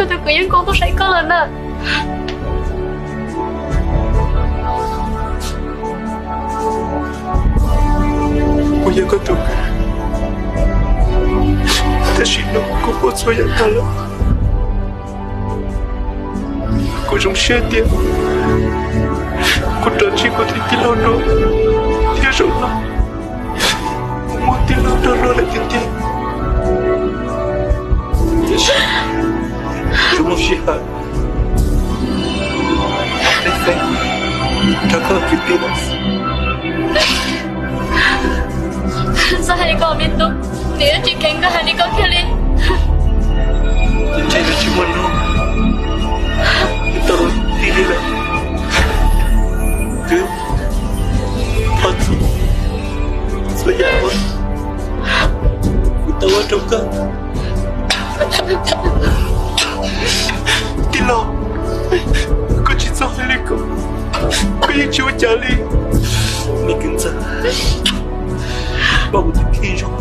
Tus kwv yeej nkaus tuaj saib koj lawm na. Kuv yog koj tus kwv, tab sis no kuv pom txhua yam tag lawm. Kuv zoo siab tias kuv rov ntsib kuv tus tij laug no thiab zaum no kuv muaj tij laug nrog luag lawm tiag tiag. Tiam sis tsuas muaj sij hawm peb feem rau koj kwv tij lawm. Txhob hais li ko me tub, nws yuav tsis kheev koj hais li ko kiag li. Ces ntshe yuav tsis muaj hnub tau tig li lawm. Kwv, thov txim txhua yam uas kuv tau ua rau koj. Tij laug, koj tsis txhob hais li ko, koj yeej tsis ua cas li. Me kwv ntxawg, koj ua tus kheej zoo,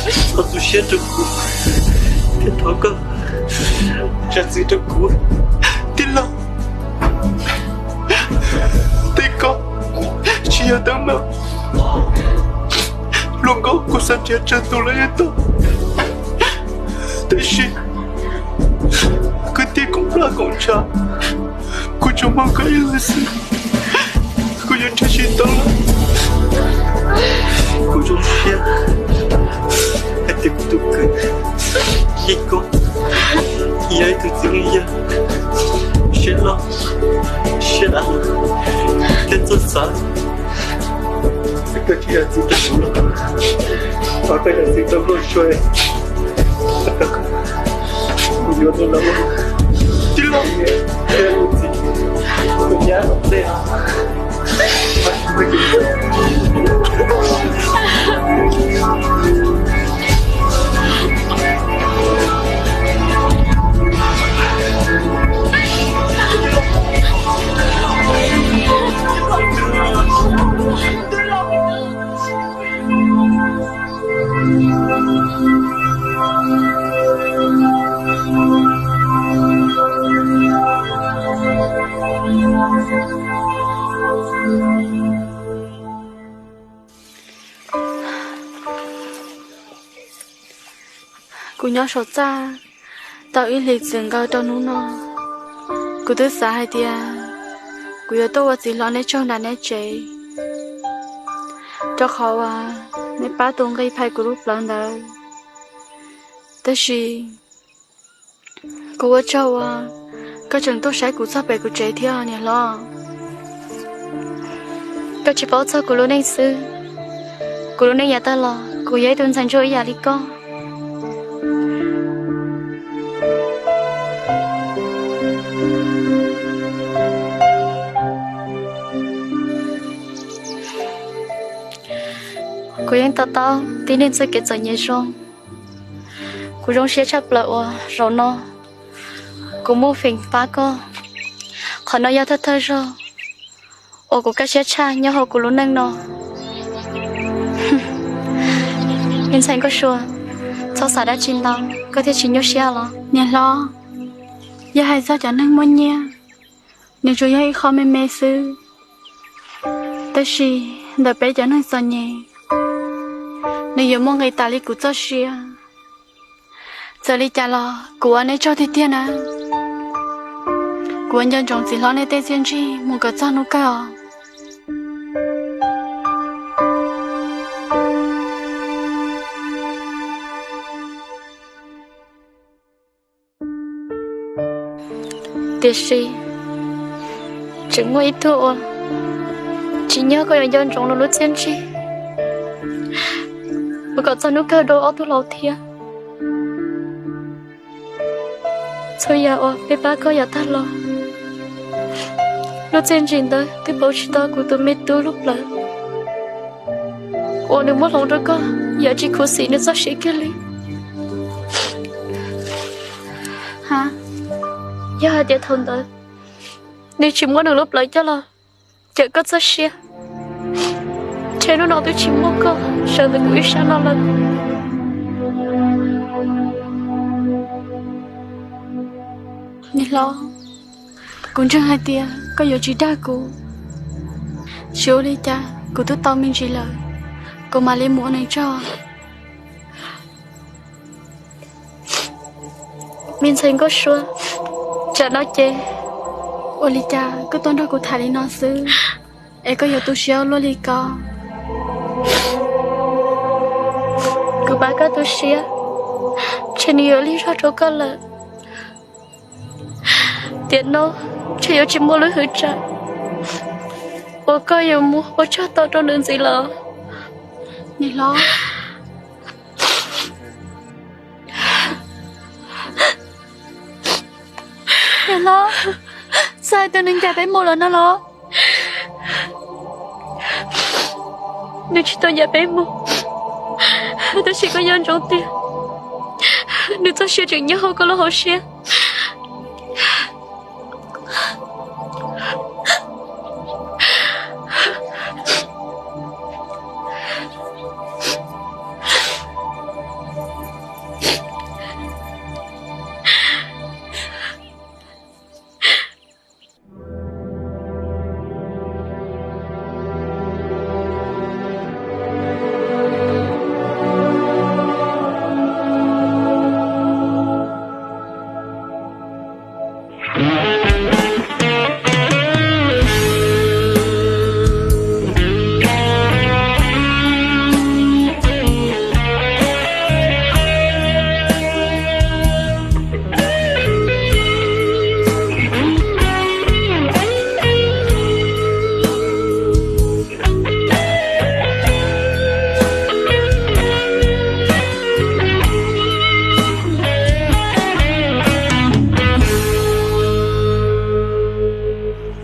txhob tu siab rau kuv, thiab thov koj zam txim rau kuv, tij laug. Tej ko tsis yog teeb meem, luag nkauj kuv xav nrhiav tsawg tus los yeej tau, tab sis kwv tij koom plag koom ntshav, kuv tsuas mloog koj ib leeg xwb, kuv yuav nrhiav tsis tau lawm. Kuv zoo siab hais tias kuv tus kwv Yeej Koob yog ib tug txiv neej yawg siab loj siab dav thiab txawj xav. Koj tsis yog txiv rau kuv los, thov koj yog txiv rau Nkauj Sua, kuv yuav tus los tij laug, tus nyab tej. Kuv nyob saum txaj tau ib hlis txwm nkaus rau hnub no, kuv twb xav hais tias kuv yuav tuaj ua txiv hlob neb tsaug nram neb tsev, rau qhov uas neb pab tus nqi phais kuv lub plawv ntawd. Tab sis kuv ua tsaug uas koj tseem tuaj saib kuv txog pem kuv tsev thiab niam hlob. Koj tsis paub txog kuv lub neej xwb, kuv lub neej yav tag los kuv yog ib tug ntxhais ntsuag ib yam li koj. Kuv yeej to taub tib neeg txoj kev txom nyem zoo. Kuv zoo siab tshaj plaws uas zaum no kuv muaj feem pab koj. Qhov no yog thawj thawj zaug uas kuv kaj siab tshaj nyob hauv kuv lub neej no. Me ntxhais Nkauj Sua, txhob xav dab tsi ntau, koj thiaj tsis nyuaj siab los. Niam hlob, yog hais txog cov neeg muaj nyiaj, nws tsuas yog ib qho me me xwb, tab sis ntawm peb cov neeg txom nyem, nws yuav muaj nqis tas li kuv txoj sia. Txawm li cas los kuv ua neb tsaug tiag tiag na. Kuv ua nco ntsoov txiv hlob nej tej txiaj ntsig mus kom txog hnub kawg os. Tiam sis tseem muaj ib tug uas tsis nyob koj yuav nco ntsoov nws lub txiaj ntsig mus kom txog hnub kawg dua ob tug laus thiab. Txhua yam uas peb pab koj yav tag los, lub txiaj ntsig ntawd twb pauv tsis tau kuv tus me tub lub plawv uas nws muab hloov rau koj, yam tsis khuv xim nws txoj sia kiag li. Ha, yog hais tias thaum ntawd nws tsis muab nws lub plawv coj los cawm koj txoj sia, ntshe hnub no twb tsis muaj koj sawv ntawm kuv ib sab no lawm. Niam hlob, kuv ntseeg hais tias koj yuav tsis dag kuv, tsis ua li cas, kuv twb tau me ntsis lawm, kuv mam li mus ua neeg tso. Me ntxhais Nkauj Sua, tsam no ces ua li cas koj tuaj nrog kuv tham li no xwb, es koj yuav tu siab ua luaj li ko? Kuv pab koj tu siab, ntshe nws yuav lig zog rau koj lawm. Tiam no ntshe yuav tsis muaj lub hwv tsam uas koj yuav mus ua tsaug tau rau nws ntxiv los. Niam hlob, niam hlob, xav hais tias nws ncaim peb mus lawm no los? Nws tsis tau ncaim peb mus, tab sis koj nco ntsoov tias nws txoj sia tseem nyob hauv koj lub hauv siab.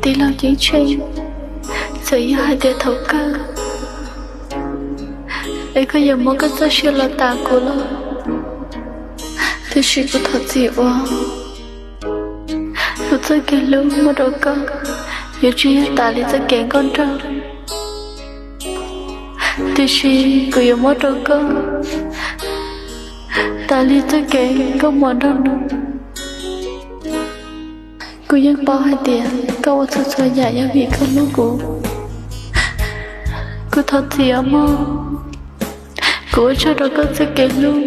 Tij laug Ceeb Tsheej, txawm yog hais tias thaum kawg es koj yuav muab koj txoj sia los tas kuv los, tiam sis kuv thov txim uas kuv txoj kev hlub muab rau koj yuav tsis yog tas li txoj kev nkauj nraug, tiam sis kuv yuav muab rau koj tas li txoj kev nkauj mos nraug nus. Kuv yeej paub hais tias koj ua txhua txhua yam yog vim koj hlub kuv. Kuv thov txim os mog, kuv ua tsaug rau koj txoj kev hlub.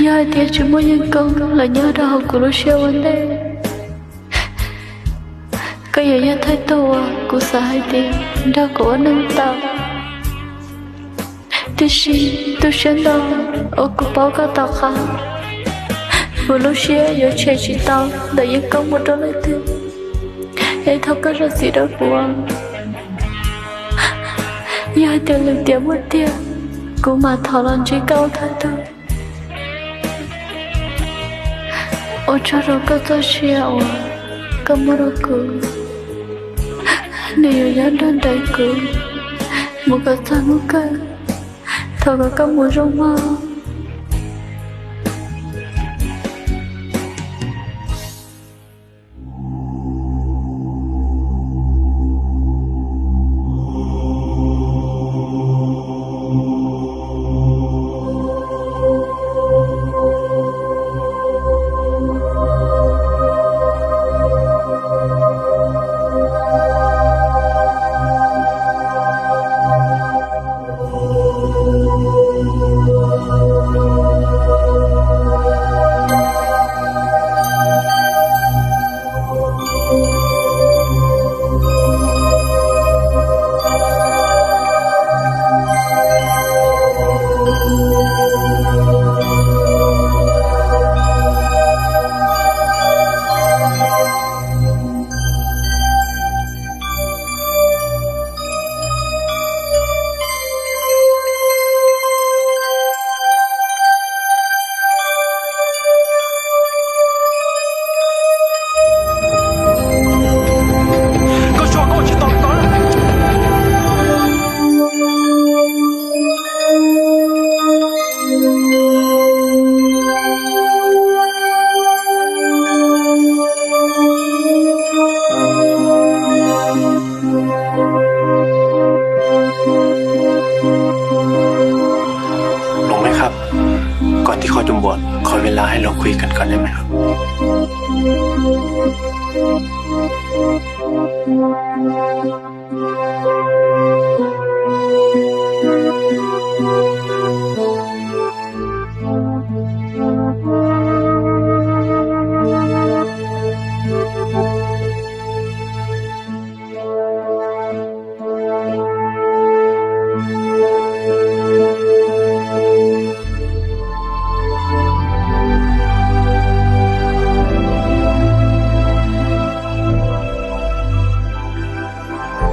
Yog hais tias tsis muaj yeej koob los nyob rau hauv kuv lub siab ua ntej, koj yuav yog thawj tug uas kuv xav hais tias nrog kuv ua neej tau. Tiam sis tu siab ntau uas kuv paub koj tom qab, kuv lub siab yuav tshem tsis tau ntawm yeej koob mus rau leej twg. Es thov koj zam txim rau kuv. Yog hais tias lwm tiam muaj tiag, kuv mam thov los ntsib koj ua thawj tug. Ua tsaug rau koj txoj sia uas koj muab rau kuv, nws yuav nyob nrog nraim kuv mus kom txog hnub kawg. Thov kom koj mus zoo mog.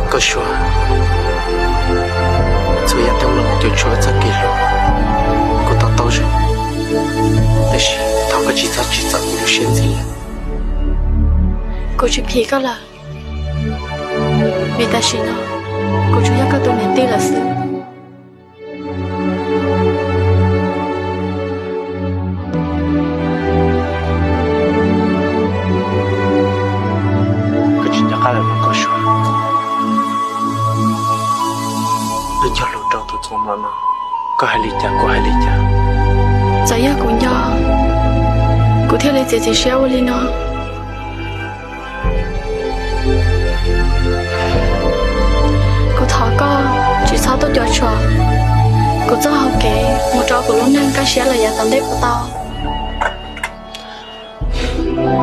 Nkauj Suav, txhua yam coob los cuam tshuam txoj kev hlub kuv to taub zoo, tab sis thov koj tsis txhob tsim txom kuv lub siab ntxiv lawm. Kuv tsis phim koj lawm, vim tam sim no kuv tsuas yog koj tus niam tij lawm xwb. Koj tsis nco qab lawm los Nkauj Suav? Wb cog lus rau tus txoos mlom no, koj hais li cas kuv hais li cas. Txawm yog kuv nco, kuv thiaj li txiav txim siab ua li no. Kuv thov koj tsis txhob tuaj cuam tshuam kuv txoj hau kev mus rau kuv lub neej kaj siab lawm yav tom ntej puas tau?